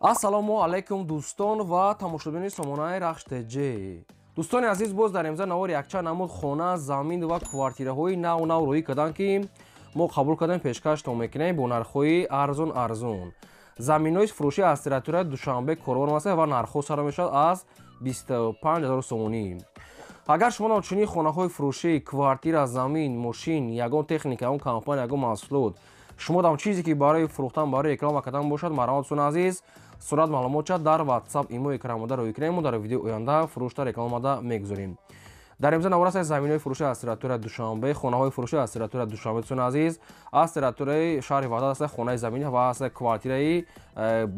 Ассалому алайкум, дӯстон ва тамошобинони сомонаи Рахш ТЖ. Дӯстони азиз, боз дар имза навор якчанд намуд хона, замин ва квартираҳои нав нав рӯӣ карданд, ки мо қабул кардем, пешкаштон мекунем бо нархҳои арзон арзон. Заминҳои фурӯшӣ аз территорияи Душанбе, Корвон аст ва нархҳо сар мешавад аз 25 ҳазор сомонӣ. Агар шумо чунин хонаҳои фурӯшӣ, квартира, замин, мошин, ягон техника, ягон компания, ягон маҳсулот, шумо дам чизе ки барои фурӯхтан, барои реклама кардан бошад, марҳамат, дӯстони азиз, сурат маълумотча дар WhatsApp, имо экранмода рӯй кунем, мо дар видеои оянда фурӯшта рекламада мегузорем. Дар имза навор аст заминҳои фурӯшӣ аз территорияи Душанбе, хонаҳои фурӯшӣ аз территорияи Душанбе, дӯстони азиз, аз территорияи шаҳри Ваҳдат аст хонаи заминӣ ва аст квартираи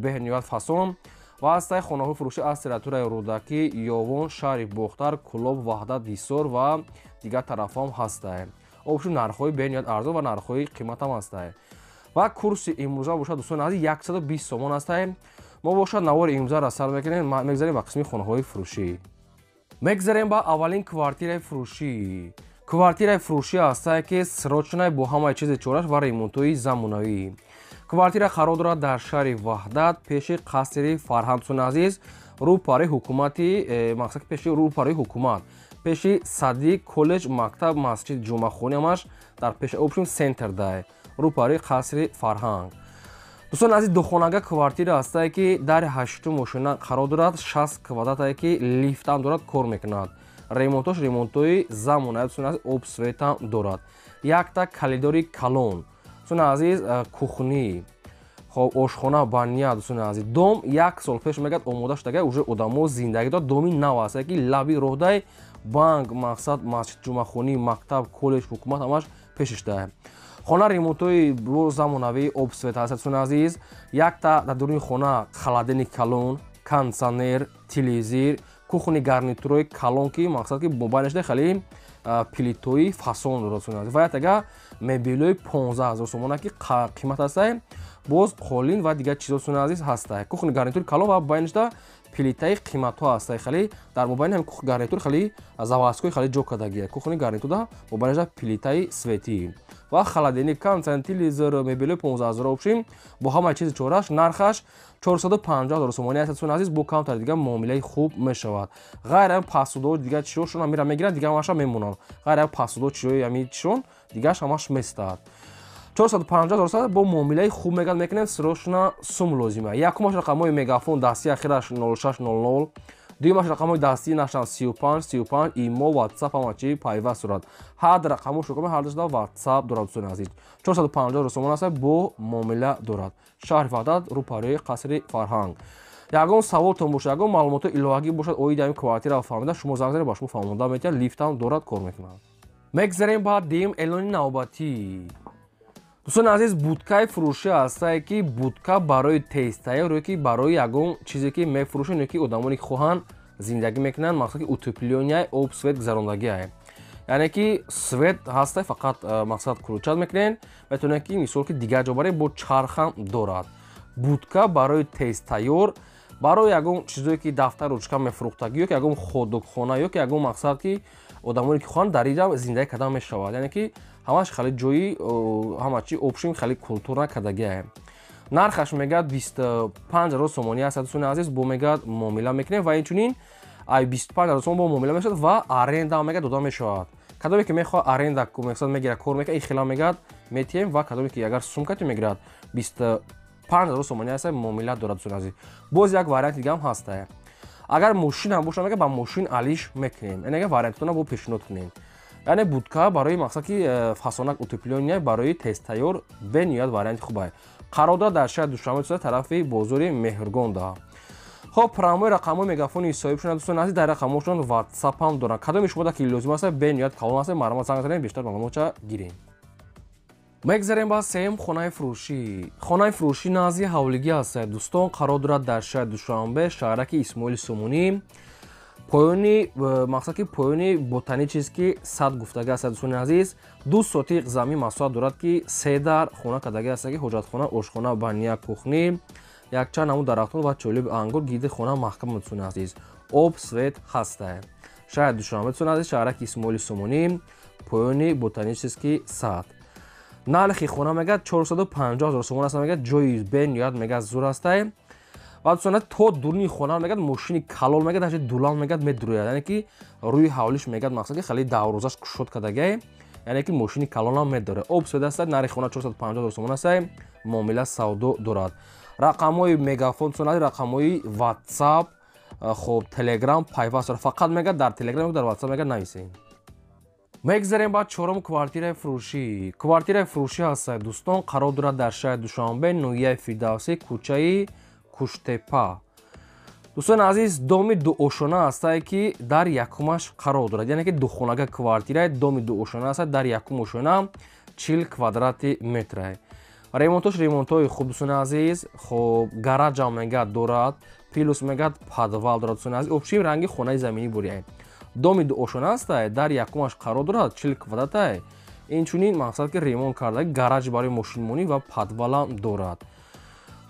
беҳниҳоят фасон ва аст хонаҳои фурӯшӣ аз территорияи Рӯдакӣ, Ёвон, шаҳри Бохтар, Кӯлоб, Ваҳдат, Ҳисор ва дигар тарафҳоам ҳастанд. Общем, нархҳои бениҳоят арзон ва нархҳои қиматам ҳастанд. Ва курси имрӯза бошад, дӯстони азиз, 120 сомон ҳастанд. Мо бошад навори имрӯзаро сар мекунем, мегзарем ба қисми хонаҳои фурӯшӣ. Мегзарем ба аввалин квартираи фурӯшӣ. Квартираи фурӯшӣ ҳастае, ки срочная, бо ҳамаи чизи чораш ва ремонтҳои замонавӣ. Квартира қарор дорад дар шаҳри Ваҳдат, пеши қасри фарҳанг, дӯстони азиз, рӯпараи ҳукумати, мақсад пеши рӯпараи ҳукумат, пеши садик, коллеҷ, мактаб, масҷид, ҷумъахонӣ, ҳамаш дар пеши, общем, центр дай, рӯпараи қасри фарҳанг. Дӯстони азиз, духонага квартира ҳастае, ки дар ҳаштум мошина қарор дорад, 60 квадратае, ки лифтам дорад, кор мекунад. Ремонтош ремонтҳои замонавӣ, дӯстони азиз, об, светам дорад. Якта калидори калон. Дӯстони азиз, кухни, хоб, ошхона, баня, дӯстони азиз. Дом як сол пеш, мегӯяд, омода шудага, уже одамо зиндагӣ дорад. Доми нав ҳастае, ки лаби роҳдай, банк, мақсад, масҷид, ҷумъахонӣ, мактаб, коллеҷ, ҳукумат ҳамаш пешишдае. Хона ремонтҳои замонавӣ, об, свет ҳаст, дӯстони азиз. Якта дар дуруни хона холодильник калон, кондитсионер, телевизор, кухни гарнитурои калон, ки мақсад ки мобайнашда хеле плитои фасон дорад, дӯстони азиз. Ва яктага мебелҳои 15 ҳазор сомона, ки қимат ҳастае, боз қолин ва дигар чизо, дӯстони азиз, ҳастае. Кухни гарнитури калон ва байнашда плитаи қиматҳо ҳастае, хеле дар мобайни ҳами кухни гарнитур хеле заводской хеле ҷо кардагия. Кухни гарнитурда мобайнашда плитаи светӣ ва холодильник, кондитсионер, телевизор, мебелҳои 15 ҳазор, общем, бо ҳамаи чизи чораш нархаш 450 ҳазор сомонӣ аст, дӯстони азиз, бо камтар дигар муомилаи хуб мешавад. Ғайр ҳам посудо дигар чизошон мера мегиранд, дигар ҳамаша мемонанд. Ғайр ҳам посудо чизои ҳами чишон дигараш ҳамаш местад. 450 ҳазор сомон бо муомилаи хуб мегӯяд мекунем, срочно сум лозима. Якумаш рақамҳои мегафон дастии ахираш 0600, дуюмаш рақамҳои дастии нашан 35 35, имо, WhatsApp ҳама чи пайваст дорад. Ҳар рақамҳо шукума ҳар душда WhatsApp дорад, дӯстони азиз. 450 ҳазор сомон аст, бо муомила дорад. Шаҳри Ваҳдат, рӯпарои қасри фарҳанг. Ягон саволтон бошад, ягон маълумоти иловагӣ бошад оиди ҳамин квартира фаҳмида, шумо занг занед, ба шумо фаҳмонда метиҳад, лифтам дорад, кор мекунад. Мегзарем ба дуюм эълони навбатӣ. Дӯстони азиз, будкаи фурӯшӣ ҳастае, ки будка барои тезтайёр ё ки барои ягон чизе ки мефурӯшанд ё ки одамоне ки хоҳанд зиндагӣ мекунанд, мақсад ки утепления, об, свет гузарондагиае. Яъне ки свет ҳастай, фақат мақсад включать мекунед, метавонед ки мисол ки дигар ҷо баред, бо чархам дорад. Будка барои тезтайёр, барои ягон чизое ки дафтар, ручка мефурӯхтагӣ ё ки ягон ходокхона ё ки ягон мақсад ки одамоне ки хоҳанд дар инҷа зиндагӣ кардан мешавад. Яъне ки ҳамаш хеле ҷои ҳама чи, общем, хеле культурна кардагиае. Нархаш, мегӯяд, 25 ҳазор сомонӣ аст, дӯстони азиз, бо мегӯяд муомила мекунем ва инчунин ай 25 ҳазор сомон бо муомила мешавад ва аренда, мегӯяд, дода мешавад. Кадоме ки мехоҳад аренда, мақсад мегирад, кор мекунад, ин хела, мегӯяд, метиҳем ва кадоме ки агар сумкати мегирад, 25 ҳазор сомонӣ аст, муомила дорад, дӯстони азиз. Боз як варианти дигаам ҳастае. Агар мошин ҳам бошад, мегӯяд, ба мошин алиш мекунем. Яъне агар вариантатонро бо пешниҳод кунем. Яъне будка барои мақсад ки фасонак утепления барои тезтайёр бениҳоят варианти хубае. Қарор дорад дар шаҳри Душанбе, тарафи бозори Меҳргонда. Хоб, прамои рақамҳои мегафони соҳибшон, дӯстони азиз, дар рақамҳошон WhatsApp ҳам доранд. Кадоми шумо ки лозим аст, бениҳоят калон аст, марҳамат, занг занед, бештар маълумотча гирем. Мегзарем ба сеюм хонаи фурӯшӣ. Хонаи фурӯшӣ назди ҳавлигӣ аст, дӯстон, қарор дорад дар шаҳри Душанбе, шаҳраки Исмоили Сомонӣ, поёни мақсад ки поёни ботанический сад гуфтага аст, дӯстони азиз. 2 сотиқ замин масоҳат дорад, ки се дар хона кардагӣ аст, ки ҳоҷатхона, ошхона, баня, кухни, якчанд намуд дарахтон ва чолиби ангур гирди хона маҳкам, дӯстони азиз. Об, свет ҳастае. Шаҳри Душанбе, дӯстони азиз, шаҳраки Исмоили Сомонӣ, поёни ботанический сад. Нархи хона, мегӯяд, 450 ҳазор сомон аст, мегӯяд, ҷои бениҳоят, мегӯяд, зур астае. Ва дӯстон, то дуруни хона мегад мошини калон мегад, даже дулан мегад медурояд, яъне ки рӯи ҳавлиш мегад мақсад ки хеле даврозаш кушод кардагай, яъне ки мошини калонам медорад. Об свет аст, нархи хона 450 ҳазор сомон аст, муомила савдо дорад. Рақамҳои мегафон дӯстон, рақамҳои WhatsApp, хоб, Telegram пайваст дорад. Фақат мегад дар Telegram, дар WhatsApp мегад нависед. Мегзарем ба чорум квартираи фурӯшӣ. Квартираи фурӯшӣ ҳаст, дӯстон, қарор дорад дар шаҳри Душанбе, ноҳияи Фирдавсӣ, кӯчаи Куштепа. Дӯстони азиз, доми дуошона ҳастае ки дар якумаш қарор дорад, яъне ки духонага квартираи доми дуошона аст, дар якум ошона 40 квадрати метрае. Ремонтош ремонтҳои хуб, дӯстони азиз, хоб, гараҷам мегад дорад, плюс мегад подвал дорад, дӯстони азиз, общим ранги хонаи заминӣ буряй. Доми дуошона ҳастае, дар якумаш қарор дорад, 40 квадратае. Инчунин мақсад ки ремонт карда, гараж барои мошинмонӣ ва подвалам дорад.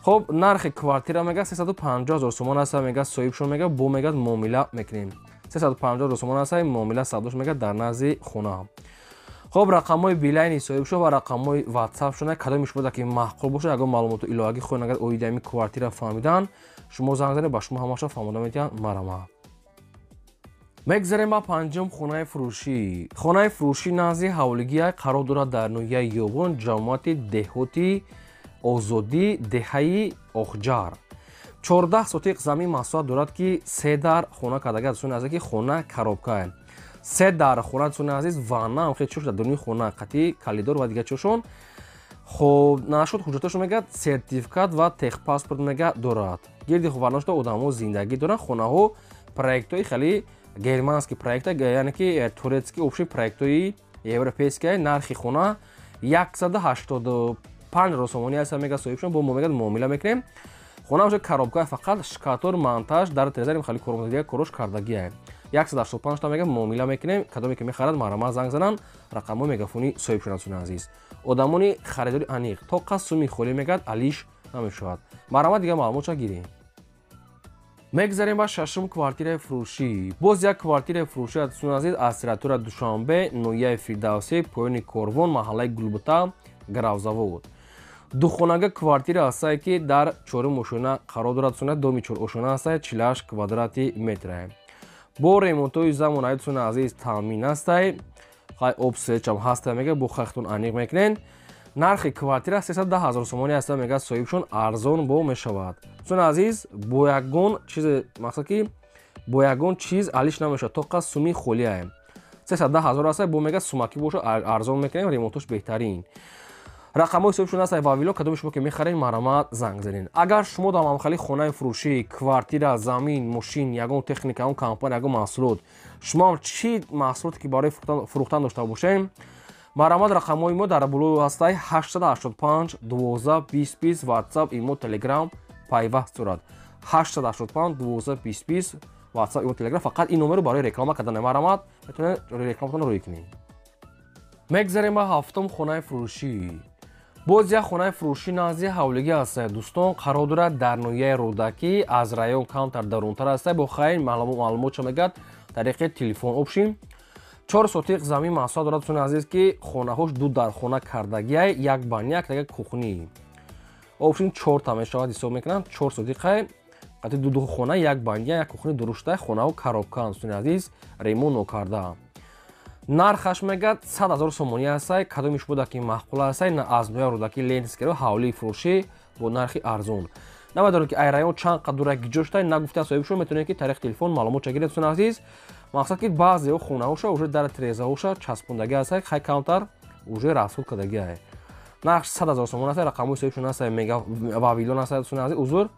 Хоб, нархи квартира мегад 350 ҳазор сомон аст, мегад соҳибшон мегад бо мегад муомила мекунем. 350 ҳазор сомон аст, муомила савдош мегад дар назди хона. Хоб, рақамҳои билайни соҳибшон ва рақамҳои WhatsApp-шон, кадоми шумо ки маъқул бошад, ягон маълумоту иловагӣ хоҳед агар оиди ҳамин квартира фаҳмидан, шумо занг занед, ба шумо ҳамаша фаҳмода метиҳанд марама. Мегзарем ба панҷум хонаи фурӯшӣ. Хонаи фурӯшӣ назди ҳавлигия қарор дорад дар ноҳияи Ёвон, ҷамоати деҳоти Озодӣ, деҳаи Охҷар. 14 сотиқ замин масоҳат дорад ки се дар хона кардага, дӯстони азиз, ки хона коробкае. Се дар хона, дӯстони азиз, ванна ҳам хеле чош дар дуруни хона, қатъи калидор ва дигар чошон. Хоб, нашуд ҳуҷҷатошон мегӯяд сертификат ва техпаспорт мегӯяд дорад. Гирди варнашуда одамо зиндагӣ доранд, хонаҳо проектҳои хеле германский проекта, яъне ки турецкий общий проектҳои европейский. Нархи хона 185 ҳазор сомонӣ аст, мегӯяд соҳибшон, бо мо мегӯяд муомила мекунем. Хона уже коробка, фақат шкатор, монтаж, дар трезарим хали кормодига корош кардагия. 185 та мегӯяд муомила мекунем, кадоме ки мехарад марама занг зананд, рақамҳои мегафони соҳибшон, дӯстони азиз. Одамони харидори аниқ, то қас суми холӣ мегӯяд алиш намешавад. Марама дигар маълумотша гирем. Мегзарем ба шашум квартираи фурӯшӣ. Боз як квартираи фурӯшӣ, дӯстони азиз, аз территория Душанбе, ноҳияи Фирдавсӣ, поёни Корвон, маҳаллаи Гулбута, Гравзавод. Духонага квартира ҳастае ки дар чорум ошона қарор дорад, дӯстони, доми чорошона ҳастае, 48 квадрати метрае. Бо ремонтҳои замонаи, дӯстони азиз, таъмин ҳастае, хай об свечам ҳастае, мегӯяд бо хахтон аниқ мекунен. Нархи квартира 310 ҳазор сомонӣ аст, мегӯяд соҳибшон, арзон бо мешавад. Дӯстони азиз, бо ягон чиз мақсад ки бо ягон чиз алиш намешавад, то қас суми холиае. 310 ҳазор аст, бо мегӯяд сумакӣ бошад арзон мекунем, ремонтош беҳтарин. Рақамҳои соҳибшон аст Вавилон, кадоми шумо ки мехаред марама занг занед. Агар шумо дар мамхали хонаи фурӯшӣ, квартира, замин, мошин, ягон техника, ягон компания, ягон маҳсулот, шумо ҳам чӣ маҳсулоте ки барои фурӯхтан дошта бошед, марҳамат, рақамҳои мо дар болои ҳастаи 885 12 20 20, WhatsApp, имо, Telegram пайваст дорад. 885 12 20 20, WhatsApp, имо, Telegram. Фақат ин номерро барои реклама кардан марҳамат метавонед рекламатонро рӯй кунед. Мегзарем ба ҳафтум хонаи фурӯшӣ. Боз як хонаи фурӯшӣ назди ҳавлигӣ ҳаст, дӯстон, қарор дорад дар ноҳияи Рӯдакӣ, аз район камтар дарунтар аст, бо хайр маълумотшо мегӯяд тариқи телефон. Общим 4 сотиқ замин масоҳат дорад, дӯстони азиз, ки хонаҳош ду дархона кардагиай, як баня, як дигар кухни. Общим 4 та мешавад ҳисоб мекунам, 4 сотиқай, қати ду хона, як баня, як кухни дурушта, хонаҳо коробка, дӯстони азиз, ремонт нокарда. Нархаш мегӯяд 100 ҳазор сомонӣ ҳастай, кадоми шумо ки маъқул ҳастай, аз ноҳияи Рӯдакӣ, Ленинскиро ҳавлии фурӯшӣ бо нархи арзон. Намедонем ки ай район чанд қад дура гиҷо шудай, нагуфта соҳибшон, метавонед ки тариқи телефон маълумотша гиред, дӯстони азиз. Мақсад ки баъзеҳо хонаҳоша уже дар трезаҳоша часпондагӣ ҳастай, хай камтар уже расход кардагиай. Нарх 100 ҳазор сомон ҳастай, рақамҳои соҳибшон ҳастай, мега Вавилон ҳастай, дӯстони азиз, узр,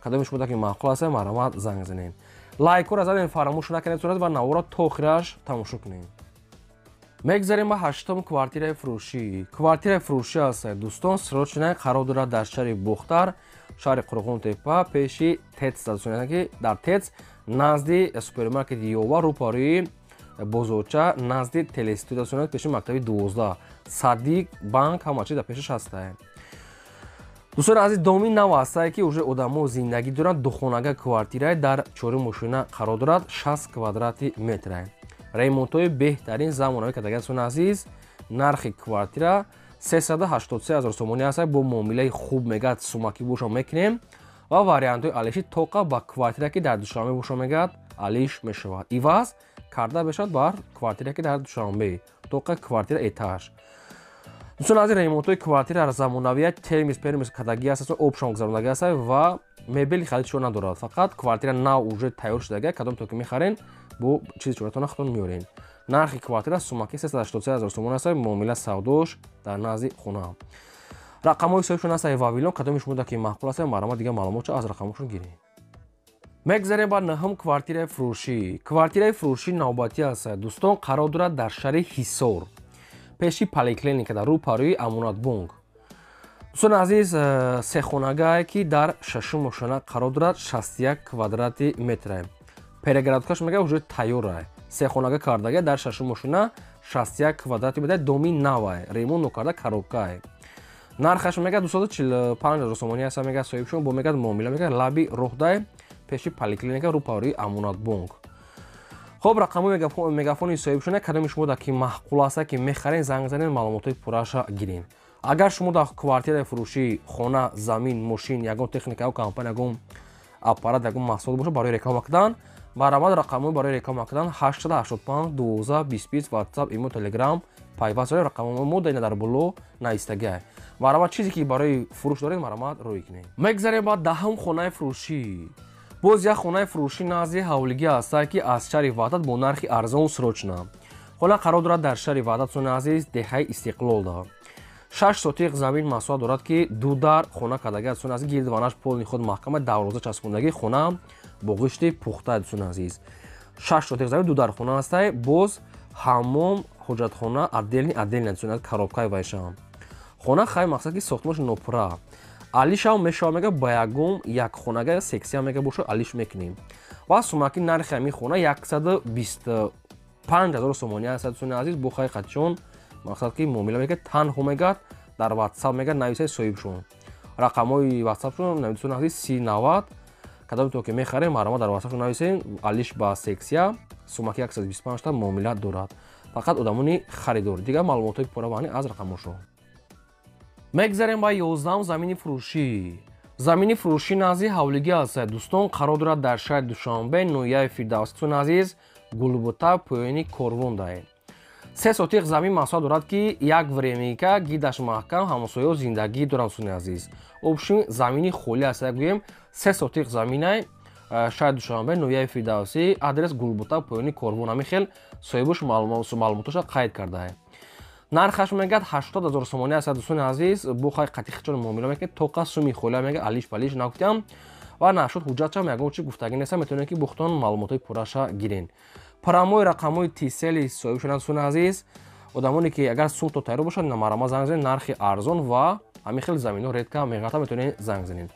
кадоми шумо ки маъқул ҳастай, марҳамат занг занед. Лайкҳоро занед, фаромӯш накунед, дӯстони азиз, ва наворро то охираш тамошо кунед. Мегзарем ба ҳаштум квартираи фурӯшӣ. Квартираи фурӯшӣ ҳаст, дӯстон, срочно қарор дорад дар шаҳри Бохтар, шаҳри Қурғонтепа, пеши ТЭЦ, дӯстони, ки дар ТЭЦ назди супермаркети Ёва, рӯпарӯи бозорча, назди телестудия, дӯстони, пеши мактаби 12, Садиқ банк, ҳама чиз дар пешаш ҳастае. Дӯстони азиз, доми нав ҳастае ки уже одамо зиндагӣ доранд, духонага квартирае дар чорум мошина қарор дорад, 60 квадрати метрае. Ремонтҳои беҳтарин замонавӣ кардагӣ, дӯстони азиз. Нархи квартира 383 ҳазор сомонӣ аст, бо муомилаи хуб мегӯяд сумакӣ боша мекунем. Ва вариантҳои алиши тоқа ба квартира, ки дар Душанбе боша, мегӯяд, алиш мешавад, иваз карда мешавад бар квартира, ки дар Душанбе, тоқа квартира этаж. Дӯстон азиз, ремонтҳои квартира замонавия, термис пермис кадаги аст, обшон гузарондаги аст ва мебели харидшо надорад. Фақат квартира нав уже тайёр шудага, кадом то ки мехарен, бо чизи чоратона худтон меорен. Нархи квартира сумаки 383 ҳазор сомон аст, муомила савдош дар назди хона. Рақамҳои соҳибшон аст Вавилон, кадоми шумо ки маъқул аст, марҳамат, дигар маълумотшо аз рақамҳошон гиред. Мегзарем ба наҳум квартираи фурӯшӣ. Квартираи фурӯшӣ навбатӣ аст, дӯстон, қарор дорад дар шаҳри Ҳисор, пеши поликлиника, дар рӯпарӯи Амонатбонк. Дӯстони азиз, сехонагае, ки дар шашум ошона қарор дорад, 61 квадрати метре. Перегородкаш, мега, уже тайёрае. Сехонага кардага дар шашум ошона, 61 квадрати метр, доми навае, ремонт нокарда, коробкае. Нархаш, мега, 245 ҳазор сомонӣ аст, мега соҳибшон, бо, мега, муомила, мега, лаби роҳдае, пеши поликлиника, рӯпарӯи Амонатбонк. Хоб, рақамҳои мегафони соҳибшона, кадоми шумо дар ки маъқул аста, ки мехарен, занг занен, маълумотҳои пурраша гирен. Агар шумо дар квартираи фурӯшӣ, хона, замин, мошин, ягон техника ё компания, ягон аппарат, ягон маҳсулот бошад барои реклама кардан, марҳамат, рақамҳои барои реклама кардан 885 12 20 WhatsApp, имо, Telegram пайваст дорем. Рақамҳои мо дар боло навистагиа. Марҳамат, чизе ки барои фурӯш доред, марҳамат, рӯй кунед. Мегзарем ба даҳум хонаи фурӯшӣ. Боз як хонаи фурӯшӣ назди ҳавлигӣ ҳастад, ки аз шаҳри Ваҳдат, бо нархи арзон, срочно. Хона қарор дорад дар шаҳри Ваҳдат, дӯстони азиз, деҳаи Истиқлолда. 6 сотиқ замин масоҳат дорад, ки ду дар хона кардаги, дӯстони азиз, гирд ванаш полный худ маҳкама, дарвоза часпондагӣ, хона бо ғишти пухта. Дӯстони азиз, 6 сотиқ замин, ду дар хона ҳастай, боз ҳаммом, ҳоҷатхона отдельный отдельный, дӯстони азиз, коробкаи вайшам. Хона хай, мақсад ки сохтмонаш нопура, алишам мешава, мега, ба ягон як хонага сексия, мега, боша, алиш мекунем. Ва сумаки нархи ҳамин хона 125 ҳазор сомонӣ аст, дӯстони азиз, бо хай қатишон, мақсад ки муомила мекунад. Танҳо, мегӯяд, дар WhatsApp, мегӯяд, нависаи соҳибшон. Рақамҳои WhatsAppшон, дӯстони азиз, 30 90. Кадоме то ки мехарем, марҳамат, дар WhatsAppшон нависем, алиш ба сексия, сумаки 125 та муомила дорад. Фақат одамони харидор. Дигар маълумотҳои пурра аз рақамҳошон. Мегзарем ба 11-ум замини фурӯшӣ. Замини фурӯшӣ назди ҳавлигӣ аст, дӯстон, қарор дорад дар шаҳри Душанбе, ноҳияи Фирдавсӣ, дӯстони азиз, Гулбута, поёни Корвондаe. 3 сотиқ замин масоҳат дорад, ки як временка, гидаш маҳкам, ҳамсояҳо зиндагӣ доранд. Дӯстони азиз, общем, замини холӣ аст, гӯем, 3 сотиқ заминай, шаҳри Душанбе, ноҳияи Фирдавсӣ, адрес Гулбута, поёни Корвон. Ҳамин хел соҳибуш маълумотоша қайд кардае. Нархаш, мегӯяд, 80 000 сомонӣ аст, дӯстони азиз, бо хай қатихчон муомила мекунед, тоқа суми холия, мега, алиш палиш нагуфтям ва нашуд ҳуҷҷатшам ягон чи гуфтагӣ неста, метавонед ки бухтон маълумотҳои пурраша гирен. Прямой рақамҳои Тисели соҳиб шуданд. Дӯстони азиз, одамоне ки агар сум то тайёр бошад, марҳамат, занг занед, нархи арзон ва ҳамин хел заминҳо редко меғалта, метавонед занг занед.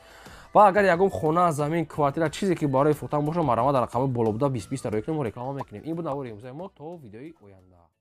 Ва агар ягон хона, замин, квартира, чизе ки барои фурӯхтан бошад, марҳамат, дар рақамҳои боло буда 20 20 ро кунем, мо реклама мекунем. Ин буд навори имрӯзаи мо. То видеои оянда.